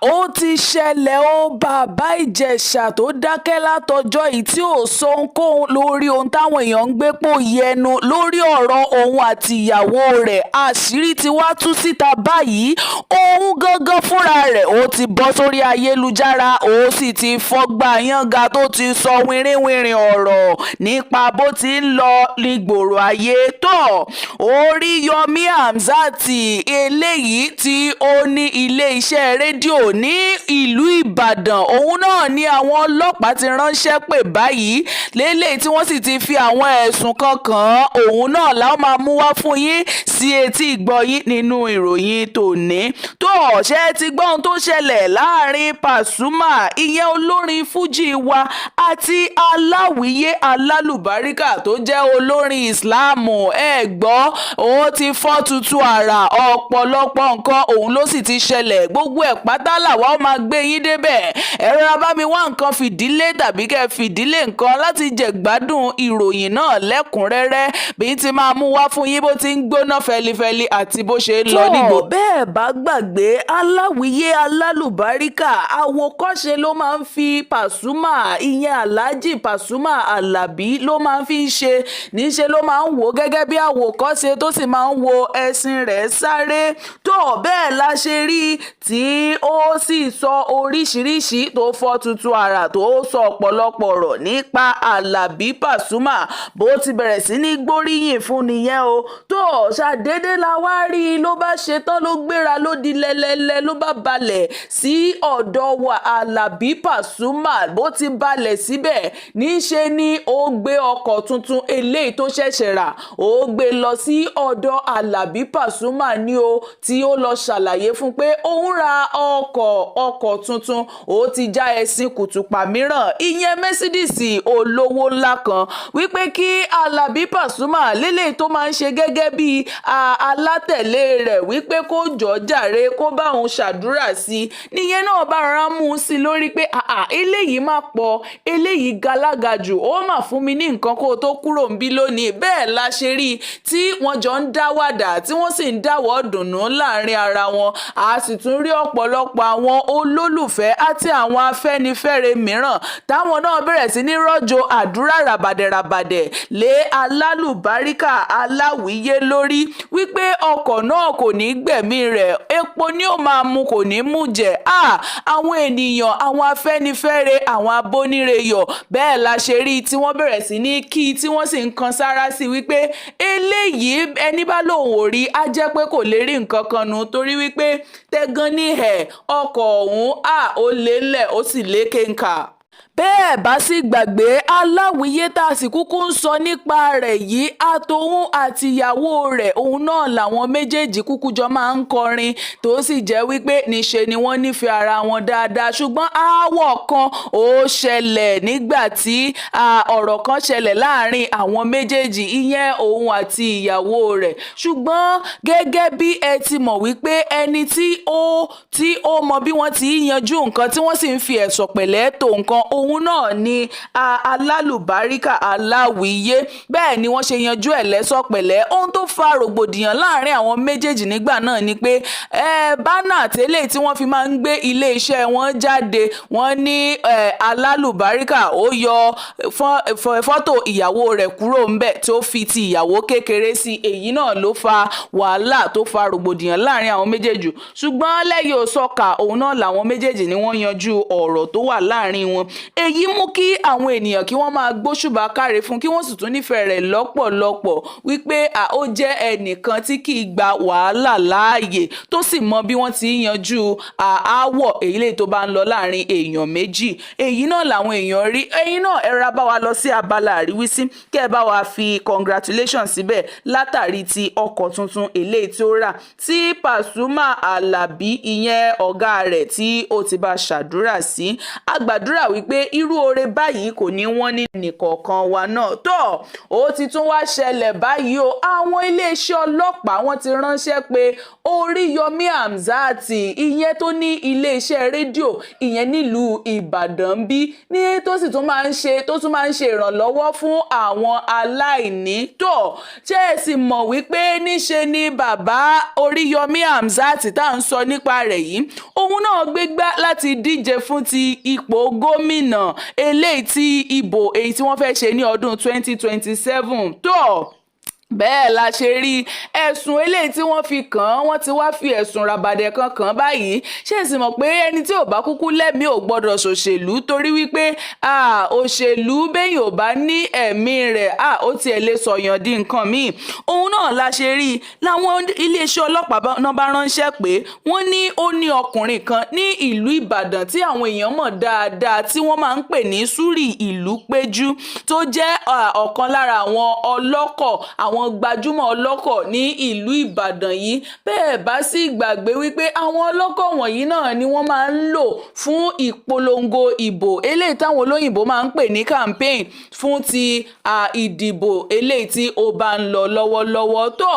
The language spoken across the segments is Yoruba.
Ó ti ṣẹlẹ̀ ó, Bàbá Ìjẹsà tó dákẹ́ látọjọ́ yìí tí ò sọ ohunkóhun lórí ohun táwọn èèyàn ń gbé pòòyì ẹnu lórí ọ̀rọ̀ òun àtìyàwó rẹ̀, àṣírí tí wàá tú síta báyìí. Òun gangan fúnra rẹ̀ ó ti bọ́ sórí ayélujára, ó sì ti fọgbà yángá tó ti sọ wìrìwìrì ọ̀rọ̀ nípa bó ti ń lọ nígboro ayé tó. Oríyọmí Hamzat, eléyìí tí ó ní iléeṣẹ́ rédíò ní ìlú Ìbàdàn, òun náà ni àwọn ọlọ́pàá ti ránṣẹ́ pé báyìí lélẹ́yìí tí wọ́n sì ti fi àwọn ẹ̀sùn kan kàn án. Òun náà la ó máa mú wá fún yín sí etí ìgbọ́ yín nínú ìròyìn tòní. Tó ṣe ti gbọ́ ohun tó ṣẹlẹ̀ láàrin Pasuma, ìyẹn olórin Fuji wa, àti aláwíyé alálùbáríkà tó jẹ́ olórin Ìsìláàmù? Ẹ gbọ́, ó ti fọ́ tuntun àrà. Ọ̀pọ̀lọpọ̀ nǹkan òun ló sì ti ṣẹlẹ̀. Gbogbo ẹ̀ pátá làwa ó máa gbé yín débẹ̀. Ẹ rọra bá mi wá nǹkan fìdílé tàbí kẹ́ fìdílé nǹkan láti jẹ̀gbádùn ìròyìn náà lẹ́kùnrẹ́rẹ́ bí ti máa mú wá fún yín, bó ti ń gbóná fẹlifẹli àti bó ṣe ń lọ nígbò. Bẹ́ẹ̀ bá gbàgbé, aláwíyé alálùbáríkà àwòkọ́ṣe ló máa ń fi Pasuma, ìyẹn Alhaji Pasuma Alabi, ló máa ń fi ń ṣe. Níṣe ló máa ń wò gẹ́gẹ́ bí àwòkọ́ṣe, tó sì máa ń wo ẹṣin rẹ̀ sáré. Tó bẹ́ẹ̀ la ṣe rí tí ó sì sọ oríṣiríṣi, tó fọ́ tuntun àrà, tó sọ ọ̀pọ̀lọpọ̀ ọ̀rọ̀ nípa Alabi Pasuma. Bó ti bẹ̀rẹ̀ sí ní gbóríyìn fún nìyẹn o. Tó ṣàdédé la wá rí i, ló bá ṣetán, ló gbéra, ló di lẹ́lẹ́lẹ́, ló bá balẹ̀ sí ọ̀dọ̀ wa Alabi Pasuma. Bó ti balẹ̀ síbẹ̀, níṣe ni ó gbé ọkọ̀ tuntun eléyìí tó ṣẹ̀ṣẹ̀ rà, ó gbé lọ sí ọ̀dọ̀ Alabi Pasuma ní o, tí ó lọ ṣàlàyé fún pé òun ra ọkọ̀ tuntun, ó ti já ẹṣin kùtùpà mìíràn, ìyẹn Mercedes olówó ńlá kan, wípé kí Alabi Pasuma lélẹ́yìí tó máa ń ṣe gẹ́gẹ́ bí alátẹ̀lé rẹ̀, wípé kó jọ̀ọ́ jàre, kó bá òun ṣàdúrà sí i. Níyẹn náà bá rárá mú un sí lórí pé àà, eléyìí má pọ̀, eléyìí galaga jù, ó mà fún mi ní nǹkan kó o tó kúrò ń bí lónìí. Bẹ́ẹ̀ la ṣe rí i tí wọ́n jọ ń dáwàdà, tí wọ́n sì ń dáwọ́ dùnnú láàrin ara wọn. A sì tún rí ọ̀pọ̀lọpọ̀ àwọn olólùfẹ́ àti àwọn afẹ́nifẹ́re mìíràn táwọn náà bẹ̀rẹ̀ sí ní rọ̀jò àdúrà ràbàdẹ̀ràbàdẹ̀ lé alálùbáríkà aláwíyé lórí, wípé ọkọ̀ náà kò ní gbẹ̀mí rẹ̀, epo ni ó máa mu, kò ní mú jẹ́. Àwọn ènìyàn, àwọn afẹ́nifẹ́re, àwọn abóníreyọ̀, bẹ́ẹ̀ la ṣe rí tí wọ́n bẹ̀rẹ̀ sí ní kí, tí wọ́n sì ń kan sára sí wípé eléyìí, ẹni bá lòun ò rí, á jẹ́ pé kò lè rí nǹkan kan nu, torí wípé tẹ́gàn ní ẹ̀ ọkọ̀ ọ̀hún à ó lé ńlẹ̀, ó sì lékenkà. Bẹ́ẹ̀ bá sì gbàgbé, aláwíyé tá a sì kúkú ń sọ nípa rẹ̀ yìí, àtòun àtìyàwó rẹ̀, òun náà làwọn méjèèjì kúkú jọ máa ń kọrin, tó sì jẹ́ wípé níṣe ni wọ́n nífẹ̀ẹ́ ara wọn dáadáa. Ṣùgbọ́n aáwọ̀ kan ó ṣẹlẹ̀ nígbà tí ọ̀rọ̀ kan ṣẹlẹ̀ láàrin àwọn méjèèjì, ìyẹn òun àti ìyàwó rẹ̀. Ṣùgbọ́n gẹ́gẹ́ bí ẹ ti mọ̀ wípé ẹni tí ó mọ bí wọ́n ti yanjú nǹkan, tí wọ́n sì ń fi ẹ̀sọ̀ pẹ̀lẹ́ tó nǹkan, òun náà ni alálùbáríkà aláwíyé. Bẹ́ẹ̀ ni wọ́n ṣe yanjú ẹ̀ lẹ́sọ̀ pẹ̀lẹ́. Ohun tó fa rògbòdìyàn láàrin àwọn méjèèjì nígbà náà ni pé banner tẹ́lẹ̀ tí wọ́n fi máa ń gbé iléeṣẹ́ wọn jáde, wọ́n ní alálùbáríkà ó yọ fọ́tò ìyàwó rẹ̀ kúrò ńbẹ̀, tó fi ti ìyàwó kékeré sí. Èyí náà ló fa wàhálà tó fa rògbòdìyàn láàrin àwọn méjèèjì. Ṣùgbọ́n lẹ́yìn òsọ̀kà, òun náà làwọn méjèèjì ni wọ́n yanjú ọ̀rọ̀ tó wà láàrin wọn. Èyí mú kí àwọn ènìyàn kí wọ́n máa gbóṣùbà káre fún, kí wọ́n sì tún nífẹ̀ẹ́ rẹ̀ lọ́pọ̀lọpọ̀, wípé ó jẹ́ ẹnìkan tí kì í gba wàhálà láàyè, tó sì mọ bí wọ́n ti ń yanjú aáwọ̀ èyí lè tó bá ń lọ láàrin èèyàn méjì. Èyí náà làwọn èèyàn rí. Ẹ̀yin náà, ẹ ra bá wa lọ sí abala àríwísí, kẹ́ ẹ bá wa fi congratulations síbẹ̀ látàrí ti ọkọ̀ tuntun eléyìí tí ó rà, tí Pasuma Alabi, ìyẹn ọ̀gá rẹ̀, tí ó ti bá ṣàdúrà sí. A gbàdúrà wípé irú oore báyìí kò ní wọ́n ní nìkọ̀ọ̀kan wa náà. Tó ó ti tún wá ṣẹlẹ̀ báyìí o, àwọn iléeṣẹ́ ọlọ́pàá, wọ́n ti ránṣẹ́ pé Oríyọmí Hamzat, ìyẹn tó ní iléeṣẹ́ rédíò, ìyẹn nílùú Ìbàdàn bí ní, tó sì tún máa ń ṣe, tó tún máa ń ṣe ìrànlọ́wọ́ fún àwọn aláìní. Tó ṣé ẹ sì mọ̀ wípé níṣe ni bàbá Oríyọmí Hamzat tá à ń sọ nípa rẹ̀ yìí Òun náà gbégbá láti díje fún ti ipò gómìnà eléyìí tí ìbò èyí tí wọ́n fẹ́ ṣe ní ọdún 2027. Tó bẹ́ẹ̀ la ṣe rí ẹ̀sùn eléyìí tí wọ́n fi kàn án, wọ́n ti wá fi ẹ̀sùn ràbàdẹ̀ kan kàn án báyìí. Ṣé ẹ sì mọ̀ pé ẹni tí ò bá kúkú lẹ́mìí ò gbọ́dọ̀ ṣòṣèlú, torí wípé òṣèlú, bẹ́yìn ò bá ní ẹ̀mí rẹ̀, ó tiẹ̀ lè sọ̀yàn di nǹkan míì. Òun náà la ṣe rí láwọn iléeṣẹ́ ọlọ́pàá náà bá ránṣẹ́ pé wọ́n ní ó ní ọkùnrin kan ní ìlú Ìbàdàn tí àwọn èèyàn mọ̀ dáadáa, tí wọ́n máa ń pè ní Súrì Ìlú Péjú, tó jẹ́ ọ̀kan lára àwọn ọlọ́kọ̀, àwọn gbajúmọ̀ ọlọ́kọ̀ ní ìlú Ìbàdàn yìí. Bẹ́ẹ̀ bá sì gbàgbé wípé àwọn ọlọ́kọ̀ wọ̀nyí náà ni wọ́n máa ń lò fún ìpolongo ìbò eléyìí táwọn olóyìnbó máa ń pè ní campaign fún ti ìdìbò eléyìí tí ó bá ń lọ lọ́wọ́lọ́wọ́. Tó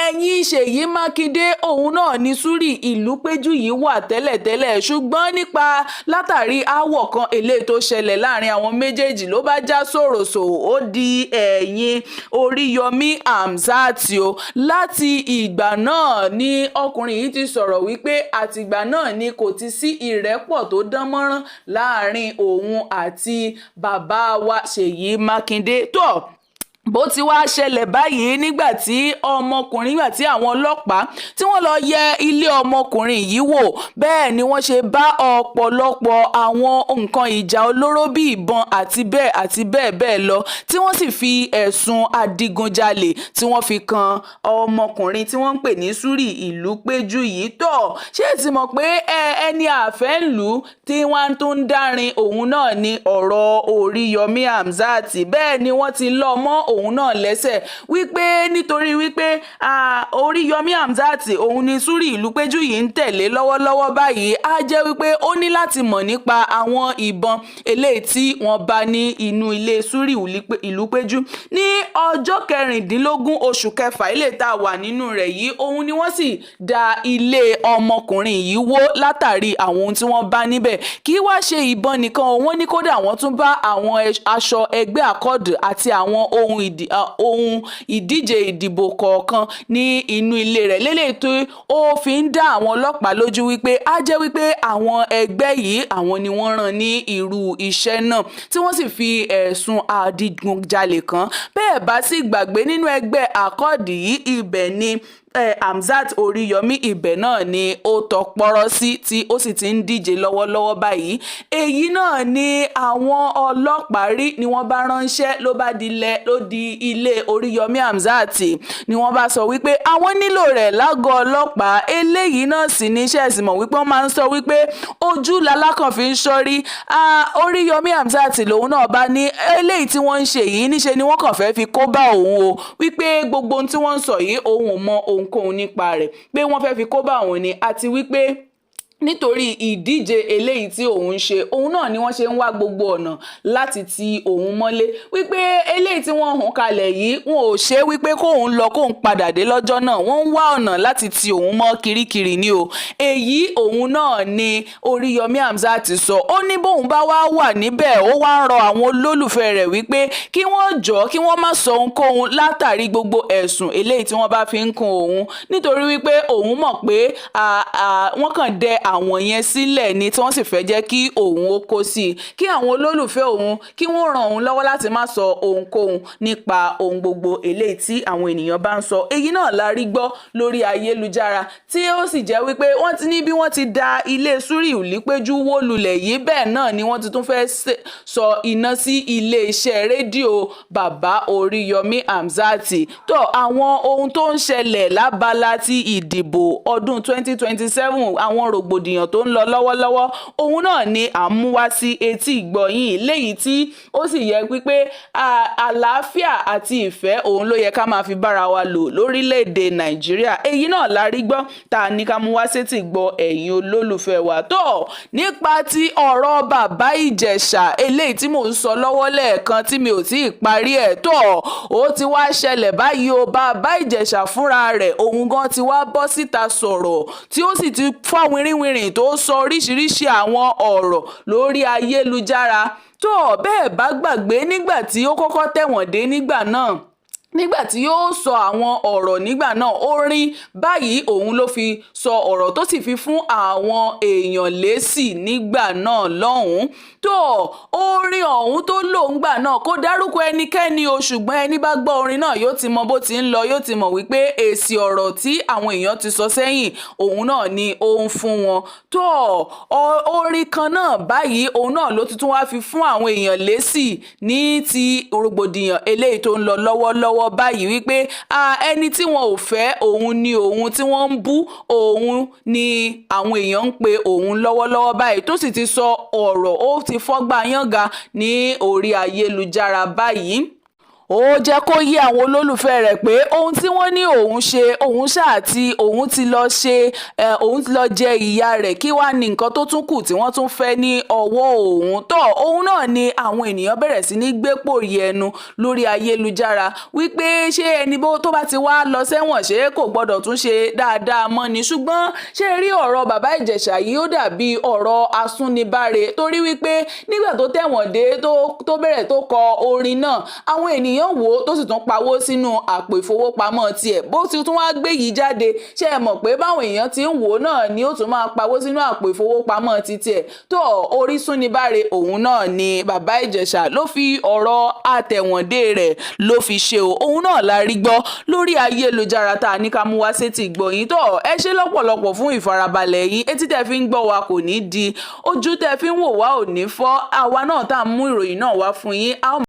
ẹ̀yìn Ṣèyí Mákindé, òun náà ní Súrì Ìlú Péjú yìí wà tẹ́lẹ̀tẹ́lẹ̀, ṣùgbọ́n nípa látàrí aáwọ̀ kan eléyìí tó ṣẹlẹ̀ láàrin àwọn méjèèjì ló bá já sòròsò, ó di ẹ̀yìn Oríyọmí Hamzat o. Láti ìgbà náà ni ọkùnrin yìí ti sọ̀rọ̀ wípé àtìgbà náà ni kò ti sí ìrẹ́pọ̀ tó dán mọ́rán láàrin òun àti bàbá wa Ṣèyí Mákindé. Tó bó ti wá ṣẹlẹ̀ báyìí, nígbà tí ọmọkùnrin, nígbà tí àwọn ọlọ́pàá tí wọ́n lọ yẹ ilé ọmọkùnrin yìí wò, bẹ́ẹ̀ ni wọ́n ṣe bá ọ̀pọ̀lọpọ̀ àwọn nǹkan ìjà olóró bíi ìbọn àti bẹ́ẹ̀ àti bẹ́ẹ̀ bẹ́ẹ̀ lọ, tí wọ́n sì fi ẹ̀sùn adigunjalè tí wọ́n fi kan ọmọkùnrin tí wọ́n ń pè ní Súrì Ìlú Péjú yìí. Tó ṣé ẹ ti mọ̀ pé ẹni àfẹ́ ń lù ú tí wọ́n tún ń dárin, òun náà ni ọ̀rọ̀ Oríyọmí Hamzat. Bẹ́ẹ̀ ni wọ́n ti lọ́ mọ́ òun náà lẹ́sẹ̀ wípé nítorí wípé Oríyọmí Hamzat, òun ni Súrì Ìlú Péjú yìí ń tẹ̀lé lọ́wọ́lọ́wọ́ báyìí, á jẹ́ wípé ó ní láti mọ̀ nípa àwọn ìbọn eléyìí tí wọ́n bá ní inú ilé Súrì Ìlú Péjú ní ọjọ́ 16 oṣù kẹfà ilé tá a wà nínú rẹ̀ yìí. Òun ni wọ́n sì da ilé ọmọkùnrin yìí wó látàrí àwọn ohun tí wọ́n bá níbẹ̀. Kì í wá ṣe ìbọn nìkan, wọ́n ní kódà wọ́n tún bá àwọn aṣọ ẹgbẹ́ Accord àti àwọn ohun ìdíje ìdìbò kọ̀ọ̀kan ní inú ilé rẹ̀ lélẹ́yìí tó ó fi ń dá àwọn ọlọ́pàá lójú wípé á jẹ́ wípé àwọn ẹgbẹ́ yìí, àwọn ni wọ́n rán ní irú iṣẹ́ náà, tí wọ́n sì fi ẹ̀sùn adigunjalè kàn. Bẹ́ẹ̀ bá sì gbàgbé, nínú ẹgbẹ́ Accord yìí, ibẹ̀ ni Hamzat Oríyọmí, ibẹ̀ náà ni ó tọpọ́rọ́ sí tí ó sì ti ń díje lọ́wọ́lọ́wọ́ báyìí. Èyí náà ni àwọn ọlọ́pàá rí ni wọ́n bá ránṣẹ́, ló bá dilẹ̀, ló di ilé Oríyọmí Hamzat, ni wọ́n bá sọ wípé àwọn nílò rẹ̀ lágọ̀ọ́ ọlọ́pàá. Eléyìí náà sì ní iṣẹ́ ìsìnmọ̀ wípé wọ́n máa ń sọ wípé ojú lalákàn fi ń ṣọ́rí. Oríyọmí Hamzat lòun náà bá ní eléyìí tí wọ́n ń ṣe yìí, níṣe ni wọ́n kàn fẹ́ fi kó bá òun o, wípé gbogbo ohun tí wọ́n ń sọ yìí, òun ò mọ ohunkóhun nípa rẹ̀, pé wọ́n fẹ́ fi kó bá òun ni, àti wípé nítorí ìdíje eléyìí tí òun ń ṣe, òun náà ni wọ́n ṣe ń wá gbogbo ọ̀nà láti ti òun mọ́lé, wípé eléyìí tí wọ́n hùn kalẹ̀ yìí, wọn ò ṣe wípé kóun lọ kóun padà dé lọ́jọ́ náà, wọ́n ń wá ọ̀nà láti ti òun mọ́ kirikiri ni o. Èyí òun náà ni Oríyọmí Hamzat sọ. Ó ní bóun bá wá wà níbẹ̀, ó wá ń rọ àwọn olólùfẹ́ rẹ̀ wípé kí wọ́n jọ̀ọ́, kí wọ́n má sọ ohunkóhun látàrí gbogbo ẹ̀sùn eléyìí tí wọ́n bá fi ń kun òun, nítorí wípé òun mọ̀ pé wọ́n kàn dẹ àwọn yẹn sílẹ̀ ni, tí wọ́n sì fẹ́ jẹ́ kí òun ó kó sí i, kí àwọn olólùfẹ́ òun kí wọ́n ràn òun lọ́wọ́ láti má sọ ohunkóhun nípa ohun gbogbo eléyìí tí àwọn ènìyàn bá ń sọ. Èyí náà la rí gbọ́ lórí ayélujára, tí ó sì jẹ́ wípé wọ́n ti ní bí wọ́n ti da ilé Súrì Ìlúpéjú wó lulẹ̀ yìí, bẹ́ẹ̀ náà ni wọ́n ti tún fẹ́ sọ iná sí ilé iṣẹ́ rédíò bàbá Oríyọmí Hamzat. Tó àwọn ohun tó ń ṣẹlẹ̀ lábala ti ìdìbò ọdún 2027, àwọn rògbòdìyàn tó ń lọ lọ́wọ́lọ́wọ́, òun náà ni à ń mú wá sí etí ìgbọ̀yìn léyìí, tí ó sì yẹ wípé àlàáfíà àti ìfẹ́ òun ló yẹ ká máa fi bára wa lò lórílẹ̀‐èdè Nàìjíríà. Èyí náà la rí gbọ́ tá a ní ká mú wá sétí gbọ́ ẹ̀yin olólùfẹ́ wa. Tó nípa ti ọ̀rọ̀ bàbá Ìjẹ̀ṣà eléyìí tí mò ń sọ lọ́wọ́ lẹ́ẹ̀kan tí mi ò tí ì parí ẹ̀, tó ó ti wá ṣẹlẹ̀ báyìí o. Bàbá Ìjẹ̀ṣà fúnra rẹ̀, òun gan ti wá bọ́ síta sọ̀rọ̀, tí ó sì ti fọ́ wìrìwìrì, tó sọ oríṣiríṣi àwọn ọ̀rọ̀ lórí ayélujára. Tó bẹ́ẹ̀ bá gbàgbé, nígbà tí ó kọ́kọ́ tẹ̀wọ̀n dé nígbà náà. Nígbà tí yóò sọ àwọn ọ̀rọ̀ nígbà náà, orin báyìí òun ló fi sọ ọ̀rọ̀ tó sì fi fún àwọn èèyàn lésì nígbà náà lọ́hùn-ún. Tó orin ọ̀hún tó lò ńgbà náà kò dárúkọ ẹnikẹ́ni o, ṣùgbọ́n ẹni bá gbọ́ orin náà yóò ti mọ bó ti ń lọ, yóò ti mọ̀ wípé èsì ọ̀rọ̀ tí àwọn èèyàn ti sọ sẹ́yìn òun náà ni ó ń fún wọn. Tó orin kan náà báyìí òun náà ló tuntun wá fi fún àwọn èèyàn lésì ní ti rògbòdìyàn eléyìí tó ń lọ lọ́wọ́lọ́wọ́ báyìí, wípé ẹni tí wọn ò fẹ́ òun ni òun tí wọ́n ń bú, òun ni àwọn èèyàn ń pe òun lọ́wọ́lọ́wọ́ báyìí, tó sì ti sọ ọ̀rọ̀, ó ti fọ́gbà yángá ní orí ayélujára báyìí. Ó jẹ́ kó yé àwọn olólùfẹ́ rẹ̀ pé ohun tí wọ́n ní òun ṣe, òun ṣáà tí òun ti lọ ṣe, òun ti lọ jẹ ìyá rẹ̀. Kí wàá ní nǹkan tó tún kù tí wọ́n tún fẹ́ ní ọwọ́ òun? Tó òun náà ni àwọn ènìyàn bẹ̀rẹ̀ sí ní gbé pòrí ẹnu lórí ayélujára wípé ṣé ẹni tó bá ti wá lọ sẹ́wọ̀n, ṣé kò gbọ́dọ̀ tún ṣe dáadáa mọ́ ni? Ṣùgbọ́n ṣé rí ọ̀rọ̀ Bàbá Ìjẹ̀ṣà yìí, ó dàbí ọ̀rọ̀ asúnibáre, torí wípé nígbà tó tẹ̀wọ̀n dé, tó bẹ̀rẹ̀ tó kọ orin náà, àwọn ènìyàn wò ó, tó sì tún pawó sínú àpò ìfowópamọ́ tiẹ̀. Bó ti tún wá gbé yìí jáde, ṣé ẹ mọ̀ pé báwọn èèyàn ti ń wò ó náà ni ó tún máa pawó sínú àpò ìfowópamọ́ ti tiẹ̀? Tó orísunibáre òun náà ni Bàbá Ìjẹ̀ṣà ló fi ọ̀rọ̀ àtẹ̀wọ̀ndé rẹ̀ ló fi ṣe o. Òun náà la rí gbọ́ lórí ayélujára tá a ní ká mú wá sétí gbọ̀yìn. Tó ẹ ṣe lọ́pọ̀lọpọ̀ fún ìfarabalẹ̀ yín. Etí tẹ́ fi ń gbọ́ wa kò ní di, ojú tẹ́ fi ń wò wá ò ní fọ́. Àwa náà tá a mú ìròyìn náà wá fún yín, a ó